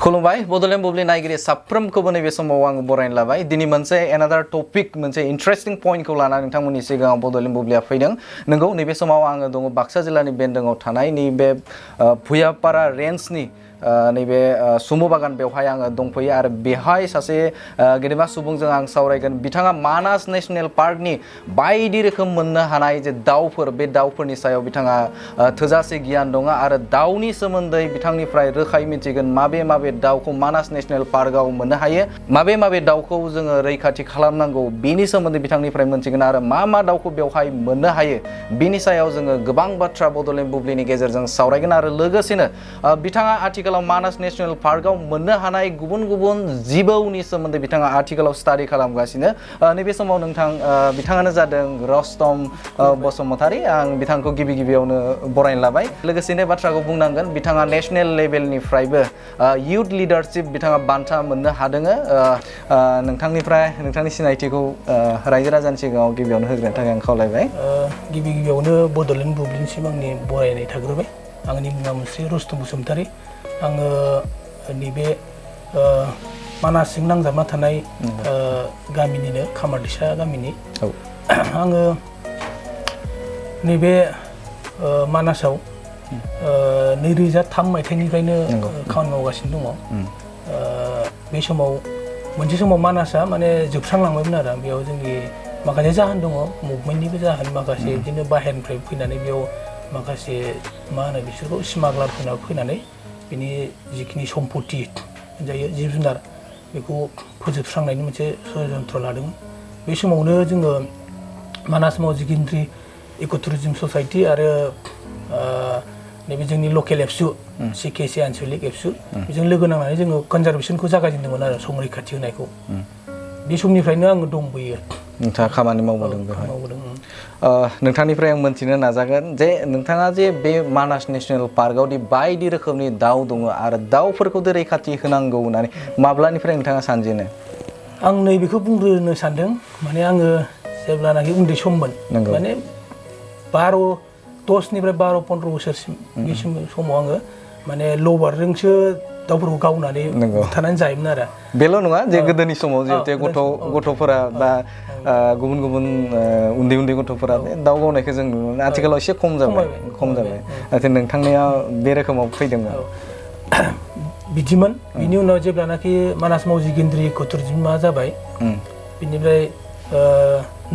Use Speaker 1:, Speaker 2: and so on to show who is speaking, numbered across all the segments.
Speaker 1: खुलुमबाय बड'लेण्ड बुब्लि नायगिरि साफ्रोमखौबो नैबे समाव आं बरायनो लाबाय दिनै मोनसे एनादार टपिक मोनसे इन्ट्रेस्टिं पइन्टखौ लानानै नोंथांमोननि सिगाङाव बड'लेण्ड बुब्लिया फैदों नंगौ नैबे समाव आङो दङ बाक्सा जिल्लानि बेन्दोङाव थानाय नैबे भुयापारा रेन्जनि नैबे सुमु बागान बेवहाय आङो दंफैयो आरो बेहाय सासे गेदेमा सुबुंजों आं सावरायगोन बिथाङा मानास नेशनेल पार्कनि बायदि रोखोम मोननो हानाय जे दाउफोर बे दाउफोरनि सायाव बिथाङा थोजासे गियान दङ आरो दाउनि सोमोन्दै बिथांनिफ्राय रोखायै मिथिगोन माबे दाउखौ मानास नेशनेल पार्कआव मोननो हायो माबे दाउखौ जोङो रैखाथि खालामनांगौ बेनि सोमोन्दै बिथांनिफ्राय मिथिगोन आरो मा दाउखौ बेवहाय मोननो हायो बिनि सायाव जोङो गोबां बाथ्रा बड'लेण्ड बुब्लिनि गेजेरजों सावरायगोन आरो लोगोसेनो बिथाङा आथिखालाव मानास नेशनेल पार्कआव मोननो हानाय गुबुन जिबौनि सोमोन्दै बिथाङा आथिखालाव स्टाडि खालामगासिनो नैबे समाव बिथाङानो जादों रस्तम बसुमतारी आं बिथांखौ गिबियावनो बरायनो लाबाय लोगोसेनो बाथ्राखौ बुंनांगोन बिथाङा नेशनेल लेभेलनिफ्रायबो युथ लिडारशिप बिथाङा बान्था मोननो हादों नोंथांनि सिनायथिखौ रायजो राजानि सिगाङाव गिबियावनो होग्रोनो थाखाय आं खावलायबाय
Speaker 2: गिबियावनो बड'लेण्ड बुब्लिनिसिम आंनि बरायनाय थाग्रोबाय आंनि मुङा मोनसे रस्तम बसुमतारी आङो नैबे मानासजों नांजाबना थानाय गामिनिनो खामारदैसा गामिनि आङो नैबे मानासाव 2003 मायथाइनिफ्रायनो खामानि मावगासिनो दङ बे समाव मोनसे समाव मानासा माने जोबस्रांलांबायमोन आरो बेयाव जोंनि माखासे जाहोन दङ मुभमेन्टनिबो जाहोन माखासे बिदिनो बाहेरनिफ्राय फैनानै बेयाव माखासे मा होनो बिसोरखौ स्मागलारफोरा फैनानै बिनि जिखिनि सम्पति होनजायो जिब जुनार बेखौ फोजोबस्रांनायनि मोनसे षड्यन्त्र लादोंमोन बे समावनो जोङो मानास मावजि इक' टुरिजम ससाइटि आरो नैबे जोंनि लकेल एबसु CKC आनसलिक एबसु बेजों लोगो नांनानै जोङो कनजारभेसनखौ जागायजेनदोंमोन आरो संरैखाथि होनायखौ बे समनिफ्रायनो आङो दंबोयो
Speaker 1: नोंथाङा खामानि मावबोदों बेवहाय नोंथांनिफ्राय आं मोनथिनो नाजागोन जे नोंथाङा जे बे मानास नेशनेल पार्कआव दि बायदि रोखोमनि दाउ दङ आरो दाउफोरखौ रैखाथि होनांगौ होननानै माब्लानिफ्राय नोंथाङा सानजेनो
Speaker 2: आं नैबेखौ बुंग्रोनो सानदों माने आङो जेब्लानाखि उन्दै सममोन माने 10निफ्राय 12-15 बोसोरसिम बे समाव आङो माने लबारजोंसो दाउफोरखौ गावनानै बुथारनानै जायोमोन आरो
Speaker 1: बेल' नङा जे गोदोनि समाव जिहेतु गथ'फोरा बा गुबुन उन्दै गथ'फोरा दाउ गावनायखौ जों नुनो मोनो आथिखालाव एसे खम जाबाय नाथाय नोंथांनिया बे रोखोमाव फैदोंमोन
Speaker 2: बिदिमोन बिनि उनाव जेब्लानाखि मानास मावजि इक' टुरिजमा जाबाय बिनिफ्राय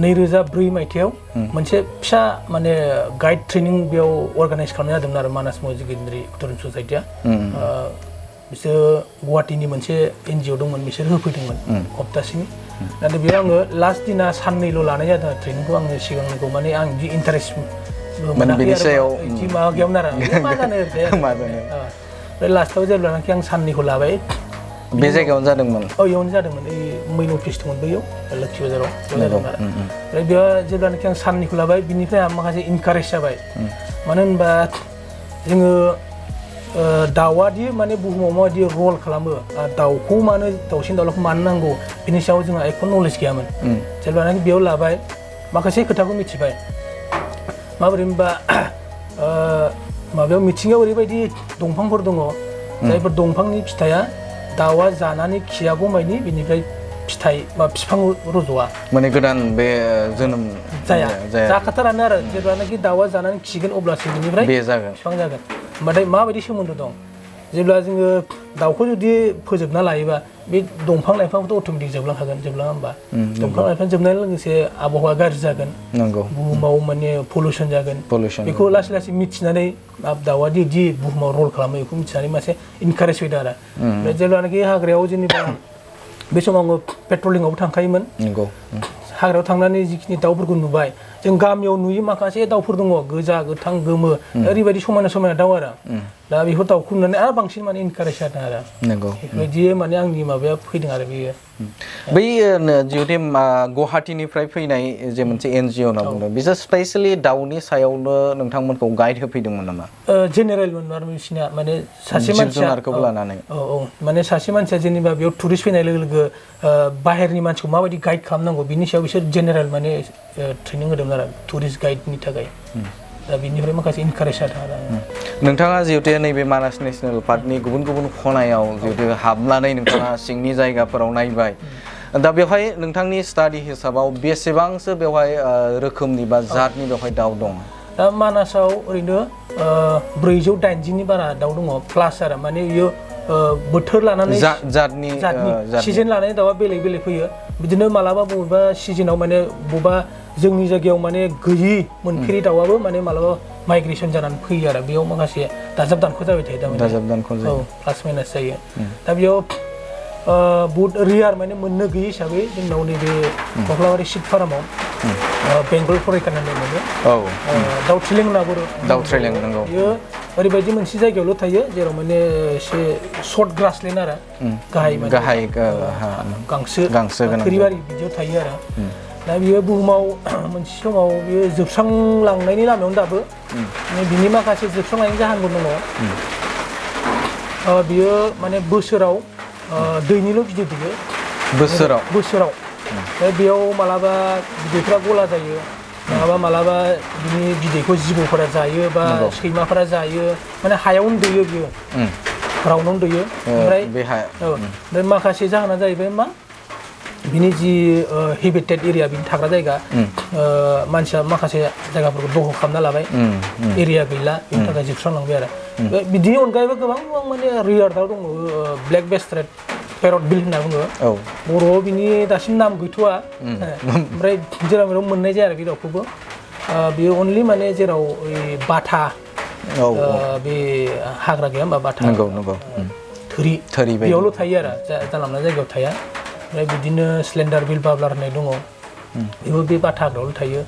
Speaker 2: 2004 मायथाइयाव मोनसे फिसा माने गाइड ट्रेनिं बेयाव अर्गानाइज खालामनाय जादोंमोन आरो मानास मावजि इक' टुरिजम ससाइटिया बिसोर गुवाहाटीनि मोनसे NGO दंमोन बिसोर होफैदोंमोन हप्तासेनि नाथाय बेयाव आङो लास्ट दिना साननैल' लानाय जादों आरो ट्रेनिंखौ आङो सिगांनिखौ माने आं बिदि इन्टारेस्ट मोनाखै आरो बिदि माबा गैयामोन आरो मा जानो ओमफ्राय लास्टआव जेब्लानाखि आं साननैखौ लाबाय
Speaker 1: बे जायगायावनो जादोंमोन
Speaker 2: इयावनो जादोंमोन मेइन अफिस दंमोन बैयाव लोक्षि बाजाराव जादोंमोन आरो ओमफ्राय बेयाव जेब्लानाखि आं साननैखौ लाबाय बिनिफ्राय आं माखासे इनकारेज जाबाय मानो होनबा जोङो दाउआदि माने बुहुमाव माबायदि रल खालामो दाउखौ दाउसिन दाउलाखौ मानो नांगौ बिनि सायाव जोंहा एख' नलेज गैयामोन जेब्लानाखि बेयाव लाबाय माखासे खोथाखौ मिथिबाय माबोरै होनबा माबायाव मिथिंगायाव ओरैबायदि दंफांफोर दङ जायफोर दंफांनि फिथाइया दाउआ जानानै खियागौमानि बिनिफ्राय फिथाइ बा बिफां रज'आ माने
Speaker 1: गोदान बे जोनोम
Speaker 2: जाखाथारानो आरो जेब्लानाखि दाउआ जानानै खिगोन अब्लासो बिनिफ्राय बिफां जागोन होमबाथाय माबायदि सोमोन्दो दं जेब्ला जोङो दाउखौ जुदि फोजोबना लायोबा बे दंफां लाइफांखौथ' अट'मेटिक जोबलांखागोन होमबा दंफां लाइफां जोबनायजों लोगोसे आबहावा गाज्रि जागोन बुहुमाव माने पलिउसन जागोन बेखौ लासै लासै मिथिनानै दाउआ दि बुहुमाव रल खालामो बेखौ मिथिनानै मोनसे इनकारेज फैदों आरो ओमफ्राय जेब्लानाखि हाग्रायाव जेनेबा बे समाव आङो पेट्रलिंआवबो थांखायोमोन हाग्रायाव थांनानै जिखिनि दाउफोरखौ नुबाय जों गामियाव नुयो माखासे दाउफोर दङ गोजा गोथां गोमो ओरैबायदि समायना दाउ आरो दा बेफोर दाउखौ नुनानै आरो बांसिन माने इनकारेज जादों आरो बेबायदि माने आंनि माबाया फैदों आरो बेयो
Speaker 1: बै जिहेतु गुवाहाटीनिफ्राय फैनाय जे मोनसे NGO होनना बुंदों बिसोर स्पेसियेलि दाउनि सायावनो नोंथांमोनखौ गाइड होफैदोंमोन नामा
Speaker 2: जेनेरेलमोन आरो बिसिना माने सासे मानसिया
Speaker 1: लानानै
Speaker 2: माने सासे मानसिया जेनेबा बेयाव टुरिस्ट फैनाय लोगो बाहेरनि मानसिखौ माबायदि गाइड खालामनांगौ बिनि सायाव बिसोर जेनेरेल माने ट्रेनिं होदोंमोन आरो टुरिस्ट गाइडनि थाखाय दा बिनिफ्राय माखासे इनकारेज जादों आरो
Speaker 1: नोंथाङा जिहेतु नैबे मानास नेशनेल पार्कनि गुबुन गुबुन खनायाव जिहेतु हाबनानै नोंथाङा सिंनि जायगाफोराव नायबाय दा बेवहाय नोंथांनि स्टाडि हिसाबाव बेसेबांसो बेवहाय रोखोमनि बा जातनि बेवहाय दाउ दं
Speaker 2: दा मानासाव ओरैनो 480नि बारा दाउ दङ प्लास आरो माने इयो बोथोर लानानै
Speaker 1: जातनि
Speaker 2: सिजन लानानै दाउआ बेलेग बेलेग फैयो बिदिनो मालाबा बबेबा सिजनाव माने बबेबा जोंनि जायगायाव माने गैयि मोनफेरि दाउआबो माने मालाबा माइग्रेसन जानानै फैयो आरो बेयाव माखासे दाजाब दानख' जाबाय थायो दा
Speaker 1: दाजाब दानख' जायो
Speaker 2: औ प्लास माइनास जायो दा बेयाव बहुत रियार माने मोननो गैयै हिसाबै जोंनाव नैबे कख्लाबारि सिट फार्माव बेंगल फरेकान होननाय मोनो दाउ थ्रिलिं होनना बुङो
Speaker 1: दाउ थ्रिलिं नंगौ
Speaker 2: बेयो ओरैबायदि मोनसे जायगायावल' थायो जेराव माने एसे सर्ट ग्रासलेन्ड आरो गाहाय गांसो थोरिबारि बिदियाव थायो आरो दा बियो बुहुमाव मोनसे समाव बियो जोबस्रांलांनायनि लामायावनो दाबो बिनि माखासे जोबस्रांलांनायनि जाहोनबो दङ बियो माने बोसोराव दैनिल' बिदै दैयो बोसोराव बेयाव मालाबा बिदैफ्रा गला जायो मालाबा बिनि बिदैखौ जिबौफोरा जायो बा सैमाफोरा जायो माने हायावनो दैयो बियो ग्राउन्डआवनो दैयो ओमफ्राय माखासे जाहोना जाहैबाय मा बिनि जि हेबिटेट एरिया बिनि थाग्रा जायगा मानसिया माखासे जायगाफोरखौ दखल खालामना लाबाय एरिया गैला बिनि थाखाय जोबस्रांलांबाय आरो बिदिनि अनगायैबो गोबां माने रियार दाउ दङ ब्लेक बेस्ट्रेट पेरट बिल होनना बुङो बर'आव बिनि दासिम नाम गैथ'वा ओमफ्राय जेराव मेराव मोननाय जाया आरो बे दाउखौबो बेयो अनलि माने जेराव बाथा बे हाग्रा गैया होमबा बाथा थोरि बेयावल' थायो आरो जानला मोनला जायगायाव थाया ओमफ्राय बिदिनो स्लेन्डार बिल बाब्लार होननाय दङ बेबो बे बाथा हाग्रायावल' थायो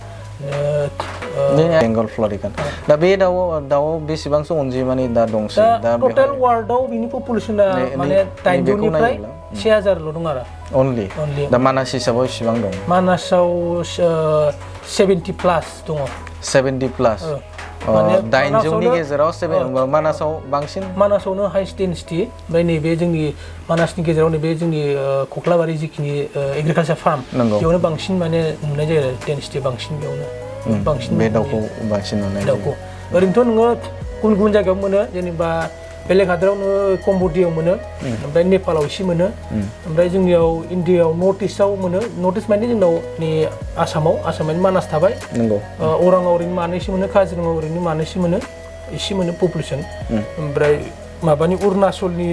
Speaker 1: बेंगल फ्लरिकान दा बे दाउआव बेसेबांसो अनजिमानि दा दंसै
Speaker 2: दा टटेल वर्ल्डआव बिनि पपुलेसना माने 900निफ्राय 1000ल' दं आरो
Speaker 1: अनलि दा मानास हिसाबाव बेसेबां दं
Speaker 2: मानासाव 70 प्लास दङ
Speaker 1: 70 प्लास 800नि गेजेराव मानासाव बांसिन
Speaker 2: मानासावनो हाइस्ट डेन्सिटि ओमफ्राय नैबे जोंनि मानासनि गेजेराव नैबे जोंनि कख्लाबारि जिखिनि एग्रिकालचार फार्म बेयावनो बांसिन माने नुनाय जायो आरो डेन्सिटि बांसिन बेयावनो बांसिन
Speaker 1: बे दाउखौ बांसिन नुनाय
Speaker 2: दाउखौ ओरैनोथ' नोङो गुबुन गुबुन जायगायाव मोनो जेनेबा बेलेग हादराव नोङो कम्बोडियाव मोनो ओमफ्राय नेपालाव एसे मोनो ओमफ्राय जोंनियाव इण्डियायाव नर्थ इस्टआव मोनो नर्थ इस्ट माने जोंनाव नै आसामाव मानास थाबाय अराङाव ओरैनो मानैसो मोनो काजिरङाव ओरैनो मानैसो मोनो एसे मोनो पपुलेसन ओमफ्राय माबानि अरुणाचलनि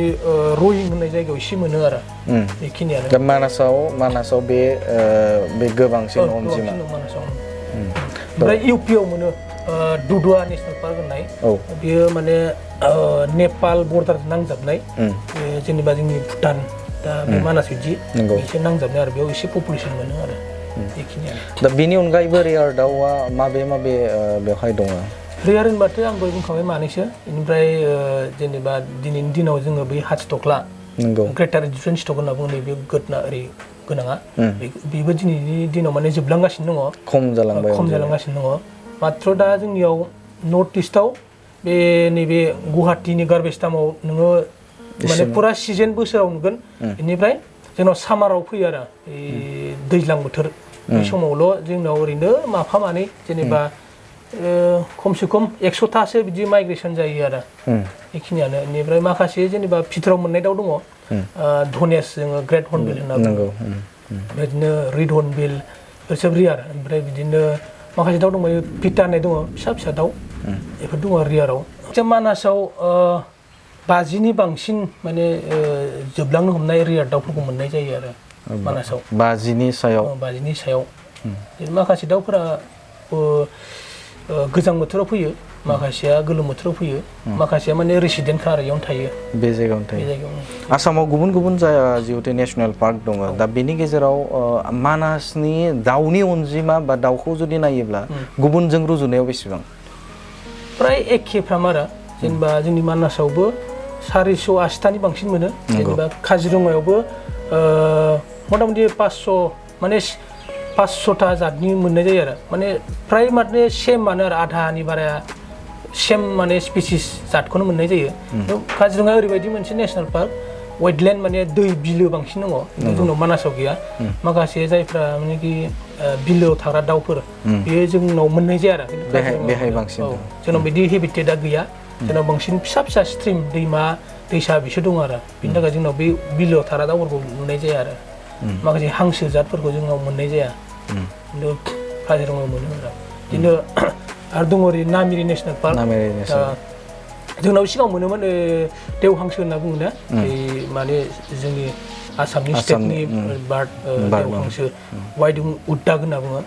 Speaker 2: रयिं होननाय जायगायाव एसे मोनो आरो बेखिनियानो
Speaker 1: दा मानासाव बे गोबांसिन अनजिमा
Speaker 2: ओमफ्राय इउपिआव मोनो दुधुवा नेसनेल पार्क होननाय बेयो माने नेपाल बर्डारजों नांजाबनाय जेनेबा जोंनि भुटान दा बे मानास बिदि एसे नांजाबनाय आरो बेयाव एसे पपुलेसन मोनो आरो बेखिनियानो
Speaker 1: दा बेनि अनगायैबो रियार दाउआ माबे बेवहाय दङ
Speaker 2: रियार होनबाथ' आं दहाय बुंखाबाय मानैसो बेनिफ्राय जेनेबा दिनैनि दिनाव जोङो बै हाथिदख्ला ग्रेटार इजिप्शियान स्टक होनना बुङो नैबे गोदना ओरै गोनाङा बेबो दिनैनि दिनाव माने जोबलांगासिनो दङ खम जालांगासिनो दङ मात्र दा जोंनियाव नर्थ इस्टआव बे नैबे गुवाहाटीनि गार्बेज दामाव नोङो माने फुरा सिजन बोसोराव नुगोन बेनिफ्राय जोंनाव सामाराव फैयो आरो दैज्लां बोथोर बे समावल' जोंनाव ओरैनो माफा मानै जेनेबा खमसे खम 100थासो बिदि माइग्रेसन जायो आरो बेखिनियानो बेनिफ्राय माखासे जेनेबा भितराव मोननाय दाउ दङ धनेस जोङो ग्रेट हर्नबिल होनना बुङो बिदिनो रिड हर्नबिल बिसोर रियार ओमफ्राय बिदिनो माखासे दाउ दंबावो पिटा होननाय दङ फिसा फिसा दाउ बेफोर दङ रियाराव मानासाव 50नि बांसिन माने जोबलांनो हमनाय रियार दाउफोरखौ मोननाय जायो आरो मानासाव
Speaker 1: 50नि सायाव
Speaker 2: माखासे दाउफोरा गोजां बोथोराव फैयो माखासेया गोलोम बोथोराव फैयो माखासेया माने रेसिडेन्ट आरो इयावनो थायो
Speaker 1: बे जायगायावनो थायो आसामाव गुबुन गुबुन जिहेतु नेसनेल पार्क दङ दा बेनि गेजेराव मानासनि दाउनि अनजिमा बा दाउखौ जुदि नायोब्ला गुबुनजों रुजुनायाव बेसेबां
Speaker 2: प्राय एखेफ्राम आरो जेनेबा जोंनि मानासावबो 480थानि बांसिन मोनो जेनेबा काजिरङायावबो मथा मथि 500 माने 500था जातनि मोननाय जायो आरो माने फ्राय माने सेमानो आरो आधानि बाराया सेम माने स्पिसिस जातखौनो मोननाय जायो काजिरङा ओरैबायदि मोनसे नेसनेल पार्क वेटलेन्ड माने दै बिलो बांसिन दङ जोंनाव मानासाव गैया माखासे जायफ्रा मानेकि बिलोआव थाग्रा दाउफोर बेयो जोंनाव मोननाय जाया आरो
Speaker 1: बेहाय बांसिन
Speaker 2: जोंनाव बिदि हेबिटेटआ गैया जोंनाव बांसिन फिसा फिसा स्ट्रिम दैमा दैसा बिसोर दं आरो बिनि थाखाय जोंनाव बे बिलोआव थाग्रा दाउफोरखौ नुनाय जाया आरो माखासे हांसो जातफोरखौ जोंनाव मोननाय जाया खिन्थु काजिरङायाव मोनो आरो बिदिनो आरो दङ ओरै नामेरि नेसनेल पार्क जोंनाव सिगाङाव मोनोमोन देव हांसो होनना बुङो ना माने जोंनि आसामनि स्टेटनि बार्ड देव हांसो वाइट उड डाक होनना बुङो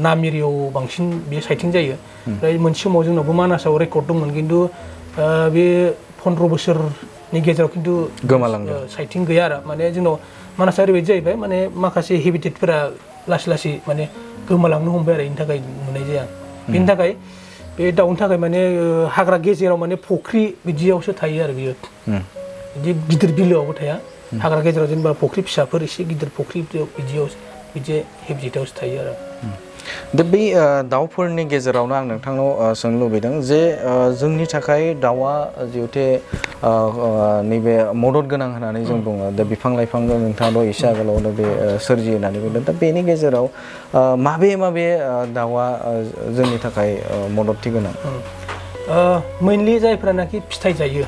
Speaker 2: नामेरियाव बांसिन बे साइटिं जायो ओमफ्राय मोनसे समाव जोंनावबो मानासाव रेकर्ड दंमोन खिन्थु बे 15 बोसोरनि गेजेराव खिन्थु
Speaker 1: गोमालांदों
Speaker 2: साइटिं गैया आरो माने जोंनाव मानासा ओरैबायदि जाहैबाय माने माखासे हेबिटेटफोरा लासै लासै माने गोमालांनो हमबाय आरो बेनि थाखाय नुनाय जाया बेनि थाखाय बे दाउनि थाखाय माने हाग्रा गेजेराव माने फुख्रि बिदियावसो थायो आरो बियो बिदि गिदिर बिलोआवबो थाया हाग्रा गेजेराव जेनेबा फुख्रि फिसाफोर एसे गिदिर फुख्रि बिदियाव बिदि हेबिटेटआवसो थायो आरो
Speaker 1: दा बै दाउफोरनि गेजेरावनो आं नोंथांनाव सोंनो लुबैदों जे जोंनि थाखाय दाउआ जिहेथु नैबे मदद गोनां होननानै जों बुङो दा बिफां लाइफां नोंथाङाल' एसे आगोलावनो बे सोरजियो होननानै बुंदों दा बेनि गेजेराव माबे दाउआ जोंनि थाखाय मददथि गोनां
Speaker 2: मेनलि जायफ्रानाखि फिथाइ जायो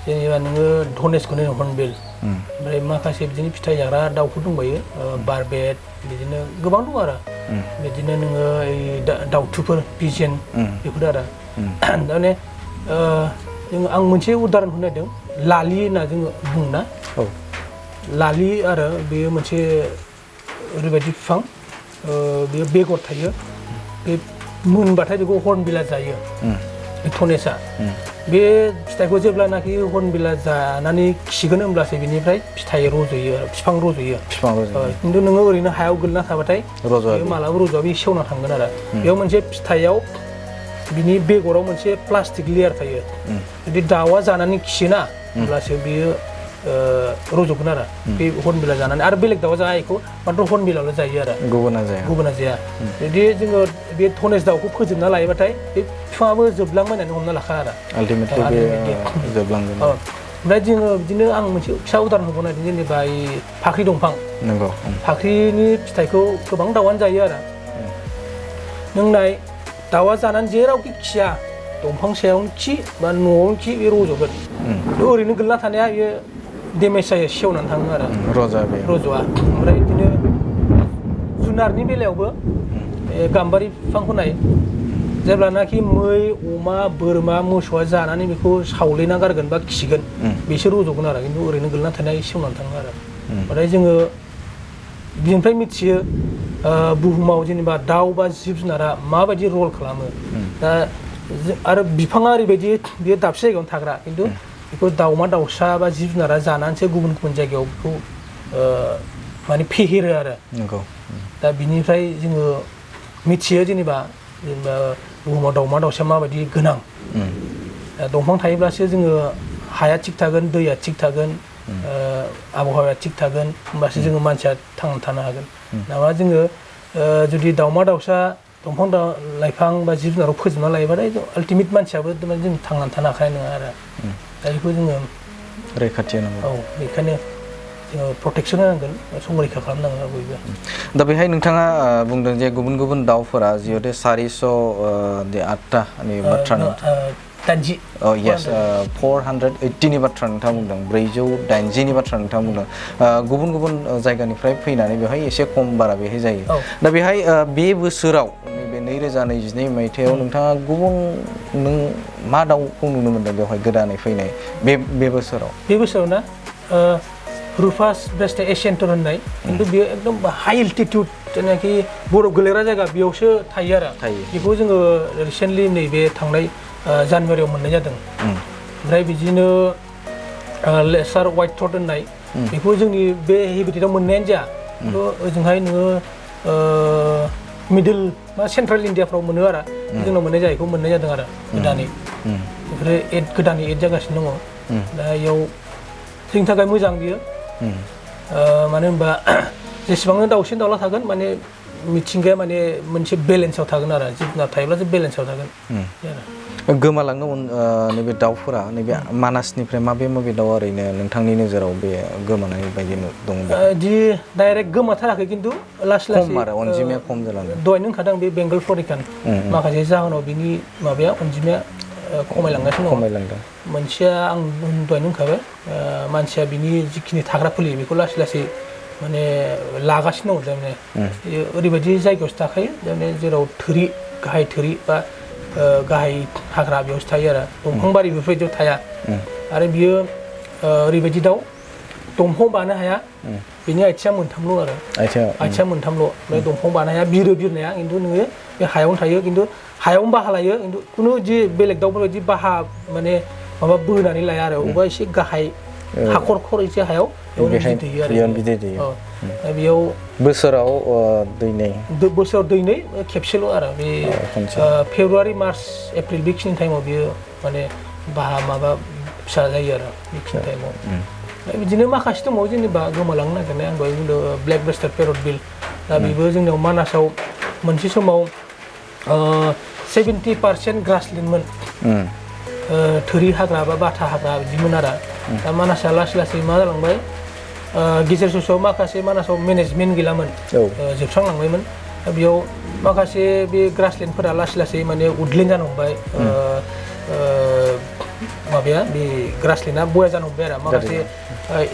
Speaker 2: जेनेबा नोङो धनेसखौनो हर्नबिल ओमफ्राय माखासे बिदिनो फिथाइ जाग्रा दाउफोर दंबायो बारबेट बिदिनो गोबां दं आरो बिदिनो नोङो दाउथुफोर पिजेन बेफोर आरो माने आं मोनसे उदाहरन होनो नागिरदों लालि होनना जोङो बुङो ना लालि आरो बेयो मोनसे ओरैबायदि बिफां बेयो बेगर थायो बे मोनबाथाय बेखौ हर्नबिला जायो धनेसा बे फिथाइखौ जेब्लानाखि हर्नबिला जानानै खिगोन होमब्लासो बिनिफ्राय फिथाइ रज'यो बिफां रज'यो खिन्थु नोङो ओरैनो हायाव गोलैना थाबाथाय मालाबा रज'आ बे सेवना थांगोन आरो बेयाव मोनसे फिथाइयाव बिनि बेगराव मोनसे प्लास्टिक लेयार थायो जुदि दाउआ जानानै खियोना होमब्लासो बियो रज'गोन आरो बे हर्नबिला जानानै आरो बेलेग दाउआ जाया बेखौ मात्र हर्नबिलाल' जायो आरो गुबुना जाया जुदि जोङो बे धनेस दाउखौ फोजोबना लायोबाथाय बे बिफाङाबो जोबलांबायनानै हमना लाखा आरो
Speaker 1: जोबलांगोन
Speaker 2: ओमफ्राय जोङो बिदिनो आं मोनसे फिसा उदाहरन होबावनो नागिरदों जेनेबा फाख्रि दंफां फाख्रिनि फिथाइखौ गोबां दाउआनो जायो आरो नों नाय दाउआ जानानै जेरावखि खिया दंफां सायावनो खि बा न'आवनो खि बे रज'गोन ओरैनो गोलैना थानाया बेयो डेमेज जायो सेवनानै थाङो आरो रज'आ ओमफ्राय बिदिनो जुनारनि बेलायावबो गाम्बारि बिफांखौ नाय जेब्लानाखि मै अमा बोरमा मोसौआ जानानै बेखौ सावलेना गारगोन बा खिगोन बिसोर रज'गोन आरो खिन्थु ओरैनो गोलैना थानाया सेवनानै थाङो आरो ओमफ्राय जोङो बिनिफ्राय मिथियो बुहुमाव जेनेबा दाउ बा जिब जुनारा माबायदि रल खालामो दा आरो बिफाङा ओरैबायदि बेयो दाबसे जायगायावनो थाग्रा खिन्थु बेखौ दाउमा दाउसा बा जिब जुनारा जानानैसो गुबुन गुबुन जायगायाव बेखौ माने फेहेरो आरो दा बिनिफ्राय जोङो मिथियो जेनेबा बुहुमाव दाउमा दाउसा माबायदि गोनां दंफां थायोब्लासो जोङो हाया थिग थागोन दैया थिग थागोन आबहावाया थिग थागोन होमबासो जोङो मानसिया थांनानै थानो हागोन नङाबा जोङो जुदि दाउमा दाउसा दंफां लाइफां बा जिब जुनारखौ फोजोबना लायोबाथाय आल्टिमेट मानसियाबो जों थांनानै थानो हाखानाय नङा आरो दा बेखौ जोङो
Speaker 1: रैखाथि होनांगौ
Speaker 2: बेखायनो जोङो प्रटेकसन होनांगोन संरैखा खालामनांगोन आरो बयबो
Speaker 1: दा बेहाय नोंथाङा बुंदों जे गुबुन गुबुन दाउफोरा जिहेतु 408टानि बाथ्रा yes 480नि बाथ्रा नोंथाङा बुंदों 480नि बाथ्रा नोंथाङा बुंदों गुबुन गुबुन जायगानिफ्राय फैनानै बेवहाय एसे खम बारा बेहाय जायो दा बेहाय बे बोसोराव नैबे 2022 मायथाइयाव नोंथाङा गुबुन नों मा दाउखौ नुनो मोनदों बेवहाय गोदानै फैनाय बे बोसोराव
Speaker 2: ना रुफास ब्रेस्ट एशियेन्टर होननाय खिन्थु बेयो एकदम हाइ एल्टिटिउड जेनाखि बरफ गोलैग्रा जायगा बेयावसो थायो आरो बेखौ जोङो रिसेन्टलि नैबे थांनाय जानुवारियाव मोननाय जादों ओमफ्राय बिदिनो लेसार वाइट थ्रट होननाय बेखौ जोंनि बे हेबिटेटआव मोननायानो जाया ओजोंहाय नोङो मिडल बा सेन्ट्रेल इण्डियाफ्राव मोनो आरो जोंनाव मोननाय जायो बेखौ मोननाय जादों आरो गोदानै बेफोरो गोदानै एड जागासिनो दङ दा बेयाव जोंनि थाखाय मोजां बियो मानो होनबा जेसेबांनो दाउसिन दाउला थागोन माने मिथिंगाया माने मोनसे बेलेन्सआव थागोन आरो जिब जुनार थायोब्लासो बेलेन्सआव थागोन
Speaker 1: गोमालांनो नैबे दाउफोरा नैबे मानासनिफ्राय माबे दाउ ओरैनो नोंथांनि नोजोराव बे गोमानाय बायदि दं?
Speaker 2: दि डाइरेक्ट गोमाथाराखै खिन्थु लासै लासै
Speaker 1: खम आरो अनजिमाया खम जालांदों।
Speaker 2: दहायनो होनखादों बे बेंगल फ्लरिकान माखासे जाहोनाव बिनि माबाया अनजिमाया खमायलांगासिनो दङ।
Speaker 1: खमायलांदों।
Speaker 2: मोनसेया आं दहायनो होनखाबाय मानसिया बिनि जिखिनि थाग्रा खुलि बेखौ लासै लासै माने लागासिनो दं थारमाने ओरैबायदि जायगायावसो थाखायो थारमाने जेराव थोरि गाहाय थोरि बा गाहाय हाग्रा बेयावसो थायो आरो दंफां बारि बेफोरबायदियाव थाया आरो बियो ओरैबायदि दाउ दंफां बानो हाया बिनि आथिङा मोनथामल' आरो आथिङा मोनथामल' ओमफ्राय दंफां बानो हाया बिरनाया खिन्थु नोङो बे हायावनो थायो खिन्थु हायावनो बाहा लायो खिन्थु खुनु जि बेलेग दाउफोरबायदि बाहा माने माबा बोनानै लाया आरो अबेबा एसे गाहाय हाखर खर एसे हायाव बेयावनो बिदै दैयो आरो बेयाव बोसोराव दैनै खेबसेल' आरो बे फेब्रुवारि मार्च एप्रिल बेखिनि टाइमाव बियो माने बाहा माबा फिसा जायो आरो बेखिनि टाइमाव बिदिनो माखासे दङ जेनेबा गोमालांनो नागिरनाय आं दहाय बुंदों ब्लेक ब्रेस्टेड पेरट बिल दा बेबो जोंनियाव मानासाव मोनसे समाव 70% ग्रासलेण्डमोन थोरि हाग्रा बा बाथा हाग्रा बिदिमोन आरो दा मानासा लासै लासै मा जालांबाय गेजेर ससेयाव माखासे मानासाव मेनेजमेन्ट गैलामोन जोबस्रांलांबायमोन दा बेयाव माखासे बे ग्रासलेण्डफोरा लासै लासै माने उडलेण्ड जानो हमबाय माबाया बे ग्रासलेण्डआ बया जानो हमबाय आरो माखासे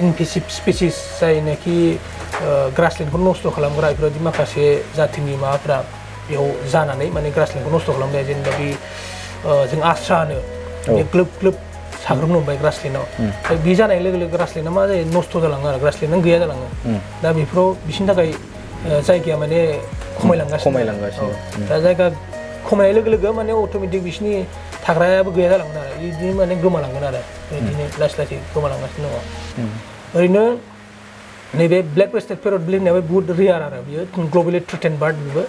Speaker 2: इनभेसिभ स्पेसिस जायनाखि ग्रासलेण्डखौ नस्थ' खालामग्रा बेफोरबायदि माखासे जाथिनि माबाफ्रा बेयाव जानानै माने ग्रासलेण्डखौ नस्थ' खालामबाय जेनेबा बे जों आस्रा होनो बे ग्लोब ग्लोब साग्लोबनो हमबाय ग्रासलेण्डआव बे जानाय लोगो लोगो ग्रासलेण्डआ मा जायो नस्थ' जालाङो आरो ग्रासलेण्डआनो गैया जालाङो दा बेफोराव बिसोरनि थाखाय जायगाया माने खमायलांगासिनो दा जायगा खमायनाय लोगो लोगो माने अट'मेटिक बिसोरनि थाग्रायाबो गैया जालांगोन आरो बिदिनो माने गोमालांगोन आरो बिदिनो लासै लासै गोमालांगासिनो दङ ओरैनो नैबे ब्लेक ब्रेस्टेड पेरट बिल होननायाबो बुहुत रेयार आरो बियो ग्लबेलि थ्रेटेन्ड बार्ड बेबो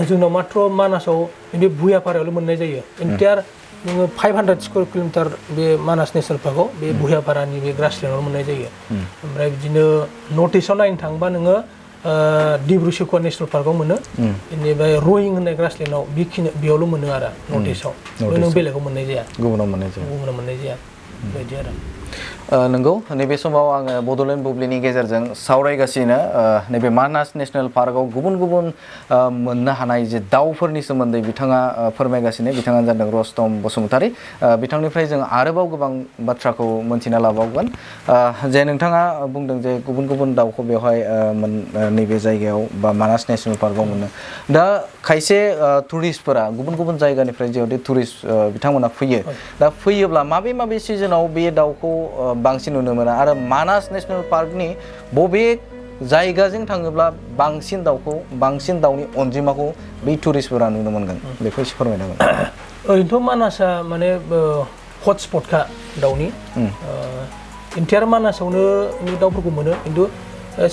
Speaker 2: जोंनाव मात्र मानासाव बे भुयापारायावल' मोननाय जायो इन्टायार नोङो 500 स्कुवेर किल'मिटार बे मानास नेसनेल पार्कआव बे भुयापारानि बे ग्रासलेण्डआव मोननाय जायो ओमफ्राय बिदिनो नर्थ इस्टआव नायनो थाङोबा नोङो डिब्रु सैख'वा नेसनेल पार्कआव मोनो बेनिफ्राय रयिं होननाय ग्रासलेण्डआव बेयावल' मोनो आरो नर्थ इस्टआव नों बेलेगाव मोननाय जाया गुबुनाव मोननाय जाया बेबायदि आरो
Speaker 1: नंगौ नैबे समाव आङो बड'लेण्ड बुब्लिनि गेजेरजों सावरायगासिनो नैबे मानास नेसनेल पार्कआव गुबुन गुबुन मोननो हानाय जे दाउफोरनि सोमोन्दै बिथाङा फोरमायगासिनो बिथाङानो जादों रस्तम बसुमतारी बिथांनिफ्राय जों आरोबाव गोबां बाथ्राखौ मोनथिना लाबावगोन जे नोंथाङा बुंदों जे गुबुन गुबुन दाउखौ बेवहाय नैबे जायगायाव बा मानास नेसनेल पार्कआव मोनो दा खायसे टुरिस्टफोरा गुबुन गुबुन जायगानिफ्राय जेरैबायदि टुरिस्ट बिथांमोना फैयो दा फैयोब्ला माबे सिजनाव बे दाउखौ बांसिन नुनो मोना आरो मानास नेसनेल पार्कनि बबे जायगाजों थाङोब्ला बांसिन दाउनि अनजिमाखौ बे टुरिस्टफोरा नुनो मोनगोन बेखौ एसे फोरमायनो हागोन
Speaker 2: ओरैनोथ' मानासआ माने हटस्पटखा दाउनि इन्टायार मानासावनो दाउफोरखौ मोनो खिन्थु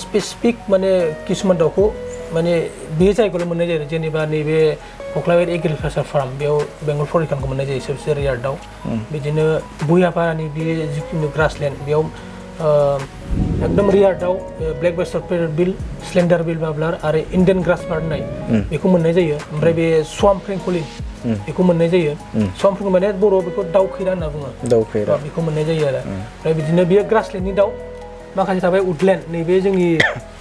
Speaker 2: स्पेसिफिक माने किसुमान दाउखौ माने बे जायगायावल' मोननाय जायो जेनेबा नैबे कक्लाबार एग्रिकालचार फार्म बेयाव बेंगल फ्लरिकानखौ मोननाय जायो सबसे रेयार दाउ बिदिनो भुयापारानि बे जिखुनु ग्रासलेण्ड बेयाव एकदम रेयार दाउ ब्लेक ब्रेस्टेड पेरट बिल स्लेन्डार बिल बाब्लार आरो इन्डियान ग्रास बार्ड होननाय बेखौ मोननाय जायो ओमफ्राय बे स्वाम फ्रेंकलिन बेखौ मोननाय जायो स्वाम फ्रेंकलिन माने बर'आव बेखौ दाउ खैरा होनना बुङो बेखौ मोननाय जायो आरो ओमफ्राय बिदिनो बेयो ग्रासलेण्डनि दाउ माखासे थाबाय उडलेण्ड नैबे जोंनि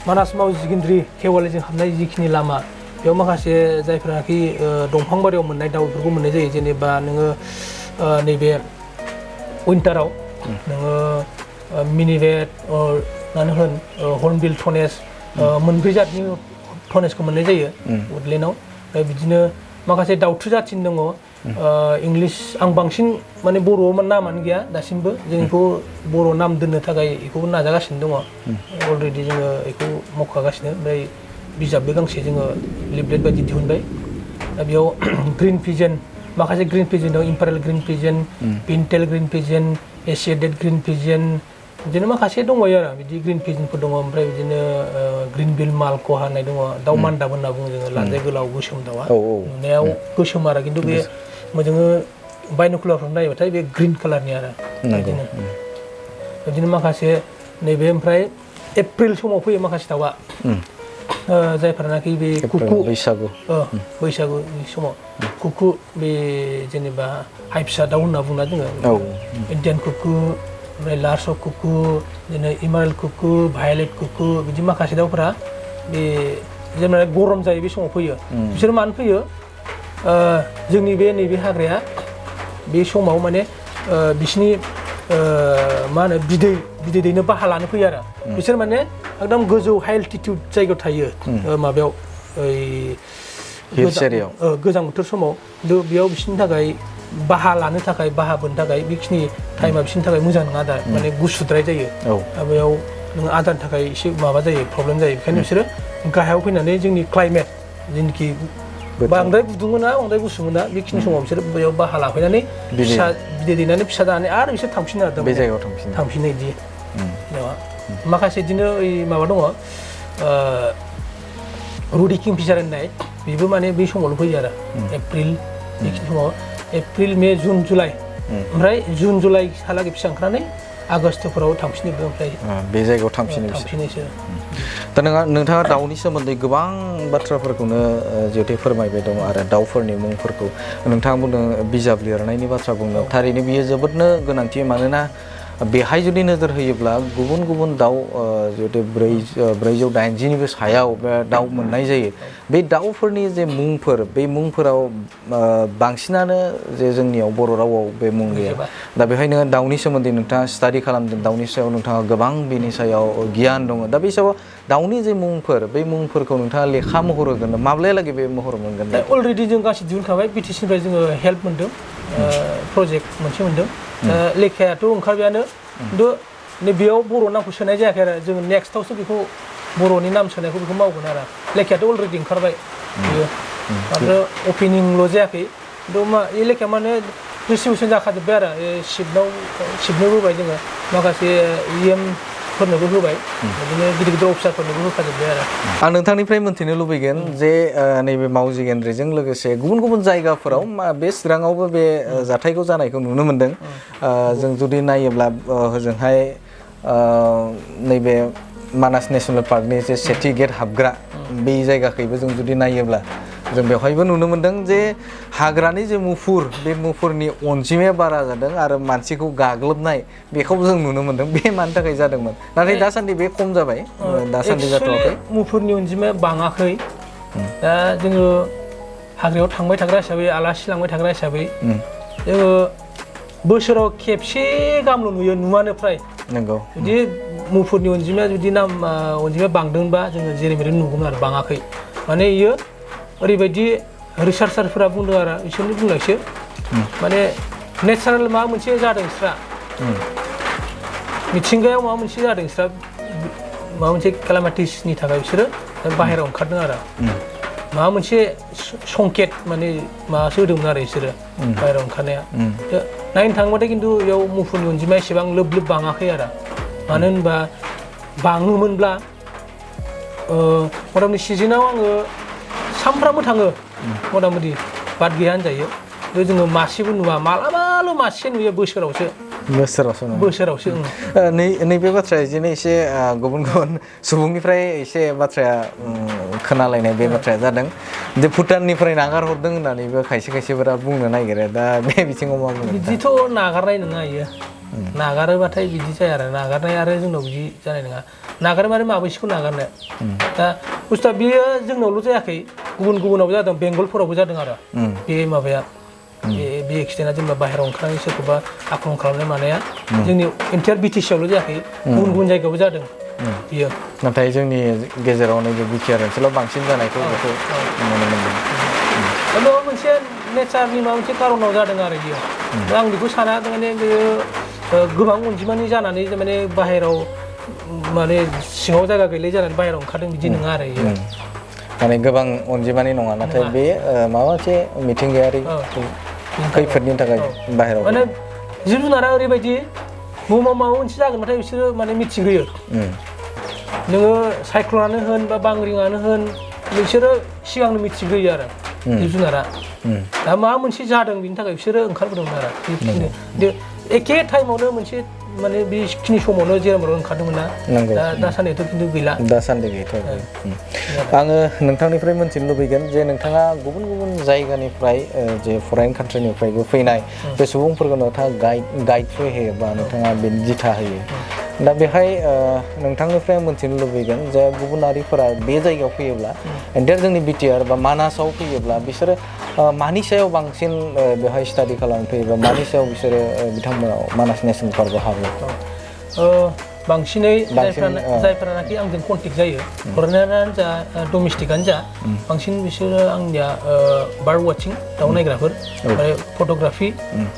Speaker 2: मानास मावजिगेन्द्रि खेवालिजों हाबनाय जिखिनि लामा बेयाव माखासे जायफ्राखि दंफां बारियाव मोननाय दाउ बेफोरखौ मोननाय जायो जेनेबा नोङो नैबे उइन्टाराव नोङो मिनिरेट मानो होन हर्नबिल थनेस मोनब्रै जातनि थनेसखौ मोननाय जायो उडलेण्डआव ओमफ्राय बिदिनो माखासे दाउथु जाथिनि दङ इंलिश आं बांसिन माने बर'आव नामानो गैया दासिमबो जों बेखौ बर' नाम दोननो थाखाय बेखौबो नाजागासिनो दङ अलरेडि जोङो बेखौ मावखागासिनो ओमफ्राय बिजाबबो गांसे जोङो लिफलेट बायदि दिहुनबाय दा बेयाव ग्रीन पिजेन माखासे ग्रीन पिजेन दं imperial green pigeon pintail green pigeon एसिएटेड ग्रीन पिजेन बिदिनो माखासे दंबायो आरो बिदि ग्रीन पिजेनफोर दङ ओमफ्राय बिदिनो ग्रीन बिल मालकहा होननाय दङ दाउ मान्दाब होनना बुङो जोङो लान्जाय गोलाव गोसोम दाउआ नुनायाव गोसोम आरो खिन्थु बे जोङो बायनोकुलारफ्राव नायोबाथाय बे ग्रीन कालारनि आरो बिदिनो माखासे नैबे ओमफ्राय एप्रिल समाव फैयो माखासे दाउआ जायफोरनाखि बे कुकु
Speaker 1: बैसागु
Speaker 2: बैसागुनि समाव कुकु बे जेनेबा हाइ फिसा दाउ होनना बुंना जोङो इन्डियान कुकु ओमफ्राय लार्स अफ कुकु बिदिनो इमारेल कुकु भायलेट कुकु बिदि माखासे दाउफोरा बे जेनेबा गरम जायो बे समाव फैयो बिसोर मानो फैयो जोंनि बे नैबे हाग्राया बे समाव माने बिसिनि मा होनो बिदै दैनो बाहा लानो फैयो आरो बिसोर माने एकदम गोजौ हाइ एल्टिटिउड जायगायाव थायो माबायाव गोजां बोथोर समाव बेयाव बिसोरनि थाखाय बाहा लानो थाखाय बाहा बोनो थाखाय बेखिनि टाइमा बिसोरनि थाखाय मोजां नङा दा माने गुसुद्राय जायो बेयाव नों आदारनि थाखाय एसे माबा जायो प्रब्लेम जायो बेखायनो बिसोरो गाहायाव फैनानै जोंनि क्लाइमेट जेनाखि बांद्राय गुदुं मोना बांद्राय गुसु मोना बेखिनि समाव बिसोर बेयाव बाहा लाफैनानै फिसा बिदै दैनानै फिसा जानानै आरो बिसोर थांफिनो आरो
Speaker 1: बे जायगायाव
Speaker 2: थांफिनो बिदि माखासे बिदिनो ओइ माबा दङ रुडि किंफिशार होननाय बेबो माने बे समावल' फैयो आरो एप्रिल बेखिनि समाव एप्रिल मे जुन जुलाइ ओमफ्राय जुन जुलाइहालागै फिसा ओंखारनानै आगष्टफोराव थांफिनो ओमफ्राय
Speaker 1: बे जायगायाव थांफिनोसो दा नोंथाङा दाउनि सोमोन्दै गोबां बाथ्राफोरखौनो जिहेतु फोरमायबाय दं आरो दाउफोरनि मुंफोरखौ नोंथाङा बुंदों बिजाब लिरनायनि बाथ्रा बुंदों थारैनो बियो जोबोदनो गोनांथि मानोना बेहाय जुदि नोजोर होयोब्ला गुबुन गुबुन दाउ जिहेतु 480निबो सायाव बे दाउ मोननाय जायो बे दाउफोरनि जे मुंफोर बे मुंफोराव बांसिनानो जे जोंनियाव बर' रावाव बे मुं गैया दा बेखायनो दाउनि सोमोन्दै नोंथाङा स्टाडि खालामदों दाउनि सायाव नोंथाङा गोबां बेनि सायाव गियान दङ दा बे हिसाबाव दाउनि जे मुंफोर बे मुंफोरखौ नोंथाङा लेखा महर होगोन माब्लायालागै बे महर मोनगोन
Speaker 2: अलरेडि जों गासै दिहुनखाबाय बिटिसिनिफ्राय जोङो हेल्प मोन्दों प्रजेक्ट मोनसे मोन्दों लेखायाथ' ओंखारबायानो खिन्थु बेयाव बर' नामखौ सोनाय जायाखै आरो जोङो नेक्स्टआवसो बेखौ बर'नि नाम सोनायखौ बेखौ मावगोन आरो लेखायाथ' अलरेडि ओंखारबाय बेयो आरो अपेनिंल' जायाखै खिन्थु बे लेखाया माने डिस्ट्रिबिउसन जाखाजोब्बाय आरो सिबनोबो होबाय जोङो माखासे फोरनोबो होबाय बिदिनो गिदिर गिदिर अफिसारफोरनोबो होखाजोब्बाय आरो
Speaker 1: आं नोंथांनिफ्राय मोन्थिनो लुबैगोन जे नैबे मावजि गेन्द्रिजों लोगोसे गुबुन गुबुन जायगाफोराव बे चिराङावबो बे जाथायखौ जानायखौ नुनो मोन्दों जों जुदि नायोब्ला हजोंहाय नैबे मानास नेसनेल पार्कनि जे सेथि गेट हाबग्रा बे जायगाखैबो जों जुदि नायोब्ला जों बेवहायबो नुनो मोन्दों जे हाग्रानि जे मुफुर बे मुफुरनि अनजिमाया बारा जादों आरो मानसिखौ गाग्लोबनाय बेखौबो जों नुनो मोन्दों बे मानि थाखाय जादोंमोन नाथाय दासान्दि बे खम जाबाय दासान्दि जाथ'वाखै
Speaker 2: मुफुरनि अनजिमाया बाङाखै दा जोङो हाग्रायाव थांबाय थाग्रा हिसाबै आलासि लांबाय थाग्रा हिसाबै जोङो बोसोराव खेबसे गाहामल' नुयो नुवानो फ्राय
Speaker 1: नंगौ
Speaker 2: जुदि मुफुरनि अनजिमाया जुदि अनजिमाया बांदोंबा जोङो जेरैबायदि नुगौमोन आरो बाङाखै माने इयो ओरैबायदि रिसार्चारफोरा बुंदों आरो इसोरनि बुंनायसो माने नेचारेल माबा मोनसे जादों बिस्रा मिथिंगायाव माबा मोनसे जादों बिस्रा माबा मोनसे केलामिटिसनि थाखाय बिसोरो बाहेरायाव ओंखारदों आरो माबा मोनसे संकेत माने माबासो होदोंमोन आरो बिसोरो बाहेरायाव ओंखारनाया नायनो थाङोबाथाय खिन्थु बेयाव मुफुरनि अनजिमाया एसेबां लोब लोब बाङाखै आरो मानो होनबा बाङोमोनब्ला मथा मथि सिजोनाव आङो सामफ्रामबो थाङो मथा मथि बाद गैया होनजायो जोङो मासेबो नुवा मालाबाल' मासे नुयो बोसोरावसो
Speaker 1: नैबे बाथ्राया बिदिनो एसे गुबुन गुबुन सुबुंनिफ्राय एसे बाथ्राया खोनालायनाय बे बाथ्राया जादों जे भुटाननिफ्राय नागार हरदों होननानैबो खायसे खायसेफोरा बुंनो नागिरो दा बे बिथिङाव मा बुङो
Speaker 2: बिदिथ' नागारनाय नङा इयो नागारोबाथाय बिदि जाया आरो नागारनाय आरो जोंनाव बिदि जानाय नङा नागारनाय माने माबैसेखौ नागारनो दा बुस्थुआ बेयो जोंनावल' जायाखै गुबुनावबो जादों बेंगलफोरावबो जादों आरो बे माबाया बे एक्सिडेन्टआ जेनेबा बाहेरायाव ओंखारनानै सोरखौबा आक्रमन खालामनाय मानाया जोंनि इन्टार बिटिसिआवल' जायाखै गुबुन जायगायावबो जादों बियो
Speaker 1: नाथाय जोंनि गेजेराव नैबे बिटिआर ओनसोलाव बांसिन जानायखौ बेखौ नुनो मोनदों
Speaker 2: माबा मोनसे नेचारनि माबा मोनसे कारनाव जादों आरो बियो आं बेखौ साना माने बेयो गोबां अनजिमानि जानानै माने बाहेरायाव माने सिङाव जायगा गैलाय जानानै बाहेरायाव ओंखारदों बिदि नङा आरो बियो
Speaker 1: माने गोबां अनजिमानि नङा नाथाय बे माबा मोनसे मिथिंगायारि खैफोदनि थाखाय बाहेरायाव
Speaker 2: माने जिब जुनारा ओरैबायदि बुहुमाव माबा मोनसे जागोनबाथाय बिसोरो माने मिथिग्रोयो नोङो साइक्ल'नानो होन बा बांग्रिङानो होन बिसोरो सिगांनो मिथिग्रोयो आरो जिब जुनारा दा माबा मोनसे जादों बिनि थाखाय बिसोरो ओंखारबोदोंमोन आरो एखे टाइमावनो मोनसे माने बेखिनि समावनो जेराव ओंखारदोंमोन ना दासान्दिथ' खिन्थु गैला
Speaker 1: दासान्दि गैथ'वाखै आङो नोंथांनिफ्राय मोनथिनो लुबैगोन जे नोंथाङा गुबुन गुबुन जायगानिफ्राय जे फरेन कान्ट्रिनिफ्रायबो फैनाय बे सुबुंफोरखौ नोंथाङा गाइड होयो बा नोंथाङा बेनि दिथा होयो दा बेहाय नोंथांनिफ्राय मोनथिनो लुबैगोन जे गुबुनारिफोरा बे जायगायाव फैयोब्ला एन्टार जोंनि बिटिआर बा मानासाव फैयोब्ला बिसोरो मानि सायाव बांसिन बेवहाय स्टाडि खालामनो फैयोबा मानि सायाव बिसोरो बिथांमोनाव मानास नेसनेल पार्कआव हाबो
Speaker 2: बांसिनै जायफोरानाखि आंजों कन्टेक्ट जायो फरेनारानो जा डमेस्टिकआनो जा बांसिन बिसोरो आंनिया बार्ड वाचिं दाउ नायग्राफोर ओमफ्राय फट'ग्राफि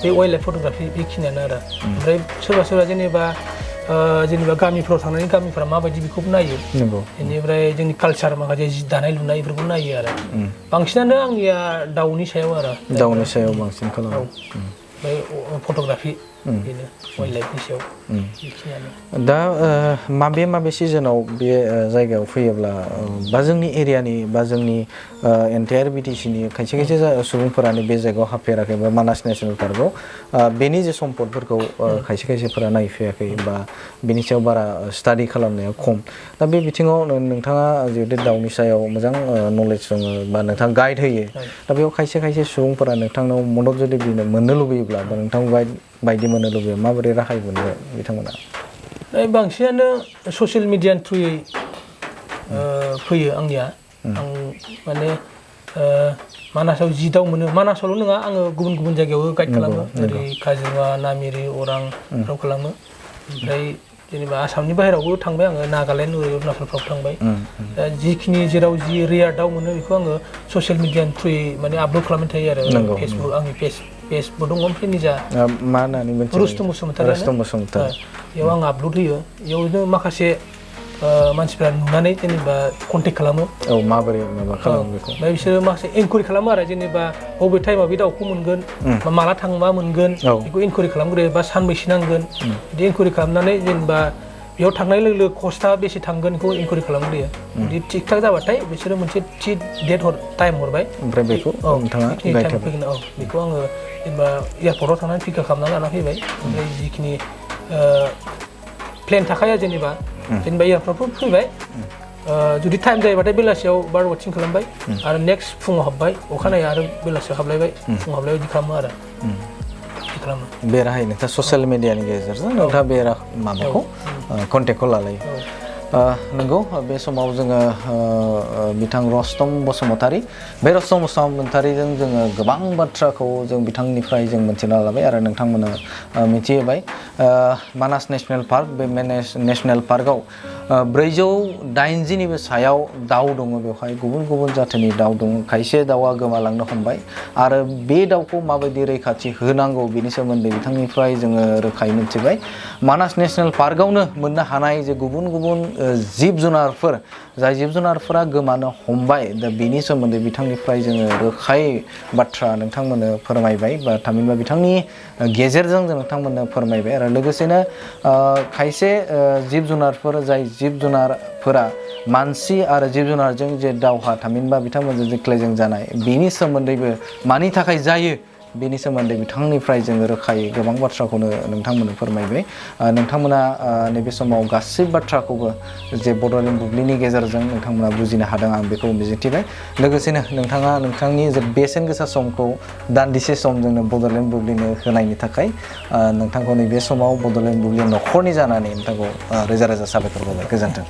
Speaker 2: बे वाइल्ड लाइफ फट'ग्राफि बेखिनियानो आरो ओमफ्राय सोरबा सोरबा जेनेबा गामिफ्राव थांनानै गामिफ्रा माबायदि बेखौबो नायो बेनिफ्राय जोंनि कालचार माखासे जि दानाय लुनाय बेफोरखौ नायो आरो बांसिनानो आंनिया दाउनि सायाव आरो
Speaker 1: दाउनि सायाव बांसिन खालामो
Speaker 2: ओमफ्राय फट'ग्राफि बेनो वाइल्ड लाइफनि सायाव बेखिनियानो
Speaker 1: दा माबे सिजनाव बे जायगायाव फैयोब्ला बा जोंनि एरियानि बा जोंनि एन्टायार बिटिसिनि खायसे सुबुंफोरानो बे जायगायाव हाबफेराखै बा मानास नेसनेल पार्कआव बेनि जे सम्पदफोरखौ खायसेफोरा नायफैयाखै बा बेनि सायाव बारा स्टाडि खालामनाया खम दा बे बिथिङाव नोंथाङा जिहेतु दाउनि सायाव मोजां नलेज दङ बा नोंथाङा गाइड होयो दा बेयाव खायसे सुबुंफोरा नोंथांनाव मदद जुदि मोननो लुबैयोब्ला बा नोंथां बायदि मोननो लुबैयो माबोरै राहाय मोनो बिथांमोना
Speaker 2: बांसिनानो ससियेल मिडियानि थ्रुयै फैयो आंनिया आं माने मानासाव जि दाउ मोनो मानासावल' नङा आङो गुबुन गुबुन जायगायावबो गाइड खालामो ओरै काजिरङा नामेरि अरांफ्राव खालामो ओमफ्राय जेनेबा आसामनि बाहेरायावबो थांबाय आङो नागालेण्ड ओरै अरुणाचलफ्राव थांबाय दा जिखिनि जेराव जि रेयार दाउ मोनो बेखौ आङो ससियेल मिडियानि थ्रुयै माने आपल'ड खालामबाय थायो आरो फेसबुक आंनि पेजबो दङ ओमफ्राय निजा
Speaker 1: मा होननानै मिथियो
Speaker 2: रुस्तुम बसुमतारी बेयाव आं आपल'ड होयो बेयावनो माखासे मानसिफ्रा नुनानै जेनेबा कन्टेक्ट खालामो
Speaker 1: माबोरै माबा खालामो बेखौ
Speaker 2: ओमफ्राय बिसोरो माखासे इनकुवेरि खालामो आरो जेनेबा बबे टाइमाव बे दाउखौ मोनगोन बा माला थांबा मोनगोन बेखौ इनकुवेरि खालामग्रोयो बा सानबैसे नांगोन बिदि इनकुवेरि खालामनानै जेनेबा बेयाव थांनाय लोगो लोगो कस्टआ बेसे थांगोन बेखौ इनकुवेरि खालामग्रोयो बिदि थिग थाक जाबाथाय बिसोरो मोनसे थि डेट टाइम हरबाय
Speaker 1: ओमफ्राय बेखौ नोंथाङा गाइड
Speaker 2: फैगोन बेखौ आङो जेनेबा एयारपर्टआव थांनानै पिकआप खालामना लाना फैबाय ओमफ्राय जिखिनि प्लेन थाखाया जेनेबा एयारपर्टआव फैबाय जुदि टाइम जायोबाथाय बेलासियाव बार्ड वाचिं खालामबाय आरो नेक्स्ट फुङाव हाबबाय अखानायै आरो बेलासियाव हाबलायबाय फुङाव हाबलायबाय बिदि खालामो आरो
Speaker 1: बे राहायै नोंथाङा ससियेल मिडियानि गेजेरजों नोंथाङा बे माबाखौ कन्टेक्टखौ लालायो नंगौ बे समाव जोङो बिथां रस्तम बसुमतारी बे रस्तम बसुमतारीजों जोङो गोबां बाथ्राखौ जों बिथांनिफ्राय जों मिथिना लाबाय आरो नोंथांमोना मिथिहोबाय मानास नेसनेल पार्क बे नेसनेल पार्कआव 480निबो सायाव दाउ दङ बेवहाय गुबुन गुबुन जाथिनि दाउ दङ खायसे दाउआ गोमालांनो हमबाय आरो बे दाउखौ माबायदि रैखाथि होनांगौ बेनि सोमोन्दै बिथांनिफ्राय जोङो रोखायै मिथिबाय मानास नेसनेल पार्कआवनो मोननो हानाय जे गुबुन गुबुन जिब जुनारफोर जाय जिब जुनारफोरा गोमानो हमबाय दा बेनि सोमोन्दै बिथांनिफ्राय जोङो रोखायै बाथ्रा नोंथांमोननो फोरमायबाय बा थामहिनबा बिथांनि गेजेरजों जों नोंथांमोननो फोरमायबाय आरो लोगोसेनो खायसे जिब जुनारफोर जाय जिब जुनारफोरा मानसि आरो जिब जुनारजों जे दावहा थामहिनबा बिथांमोनजों जे क्लेजें जानाय बेनि सोमोन्दैबो मानि थाखाय जायो बेनि सोमोन्दै बिथांनिफ्राय जोङो रोखायै गोबां बाथ्राखौनो नोंथांमोननो फोरमायबाय नोंथांमोना नैबे समाव गासै बाथ्राखौबो जे बड'लेण्ड बुब्लिनि गेजेरजों नोंथांमोना बुजिनो हादों आं बेखौ मिजिंथिबाय लोगोसेनो नोंथाङा नोंथांनि जे बेसेन गोसा समखौ दान्दिसे सम जोंनो बड'लेण्ड बुब्लिनो होनायनि थाखाय नोंथांखौ नैबे समाव बड'लेण्ड बुब्लि न'खरनि जानानै नोंथांखौ रोजा रोजा साबायखर बावबाय गोजोन्थों।